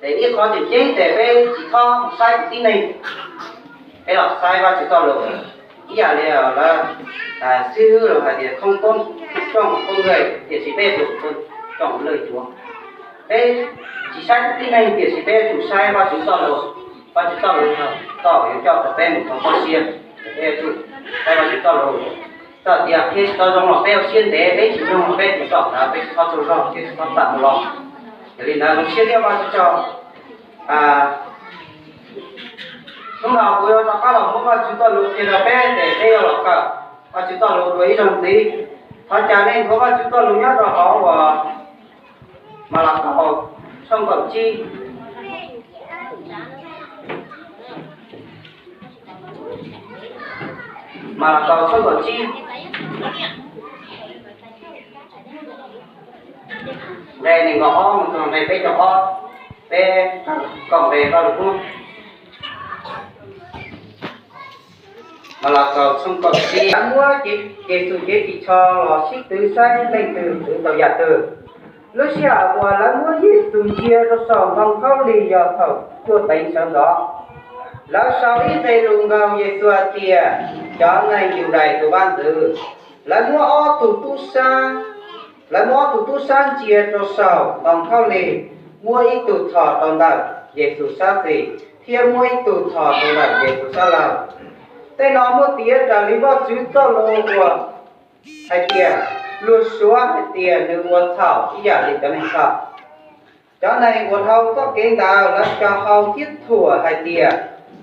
Ces ib qho tseem ceeb ces peb tsis txhob mus saib tus tib neeg, peb los saib Vajtswv txoj lus. Ib yam li lawv xib hwb los hais tias khoob koob coom koob lwj, tiam sis peb yuav tsum coom lwj cuav. Peb tsis saib tus tib neeg tiam sis peb yuav tsum saib Vajtswv txoj lus. Vajtswv txoj lus txoj yuav coj tau peb mus tau txoj sia. Peb yuav tsum saib Vajtswv txoj lus. Txawm tias qhia tsis tau zoo los peb ua siab ntev, peb tsis mloog los peb tus tom ntawd peb tsis txhob tsaug zog thiab tsis txhob tawm mus los. Yog li ntawd zoo siab thiab Vajtswv tsaug. Hnub no kuv yuav rov qab los muab Vajtswv txoj lus qhia rau peb ces peb yuav los kawm Vajtswv txoj lus dua ib zaug ntxiv. Thov caw nej nthuav Vajtswv txoj lus nyob rau hauv uas Malakaus tshooj kaum tsib. Malakaus tshooj kaum tsib, nqe nees nkaum ob mus txog nqe peb caug ob, peb kaum nqe Vajluskub. Malakaus tshooj kaum tsib. Lawv muab Yexus cev ris tsho los sib twv saib leej twg twv tau yam twg. Lub sij hawm uas lawv muab Yexus ntsia rau saum ntoo khaub lig yog thaum cuaj teev sawv ntxov. Lawv sau ib nqe lus nkaug Yexus hais tias, Cov neeg Yudais tus vaj ntxwv. Lawv muab ob tug tub sab, lawv muab ob tug tub sab ntsia rau saum ntoo khaub lig, muab ib tug txhos rau ntawm Yexus sab xis thiab muab ib tug txhos rau ntawm Yexus sab laug. Tej no muaj tiav raws li Vajtswv txoj lus uas hais tias, luag suav hais tias nws ua txhaum ib yam li cov neeg txhaum. Cov neeg uas dhau txoj kev ntawd lawv co hau thiab thuam hais tias,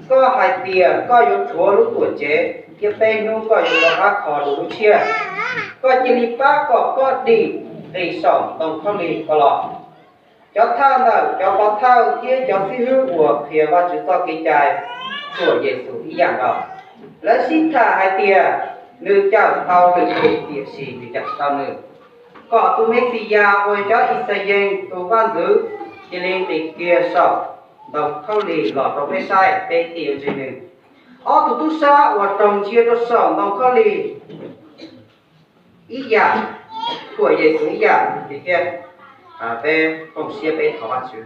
Koj hais tias koj yuav rhuav lub tuam tsev thiab peb hnub koj yuav rov qab kho dua lub tshiab. Koj cia li pab kom koj dim nqis saum ntoo khaub lig ko los. Cov thawj ntawm cov pov thawj thiab cov xib hwb uas qhia Vajtswv txoj kev cai thuam Yexus ib yam nkaus. Lawv sib tham hais tias, Nws cawm tau lwm tus tiam sis nws cawm tsis tau nws, kom tus Mexiyas uas cov Yixalayees tus vaj ntxwv cia li nqis kiag saum ntoo khaub lig los rau peb saib peb thiaj yuav ntsib nws. Ob tug tub sab uas raug ntsia rau saum ntoo khaub lig ib yam, thuam Yexus ib yam li thiab. Peb koom siab peb thov Vajtswv.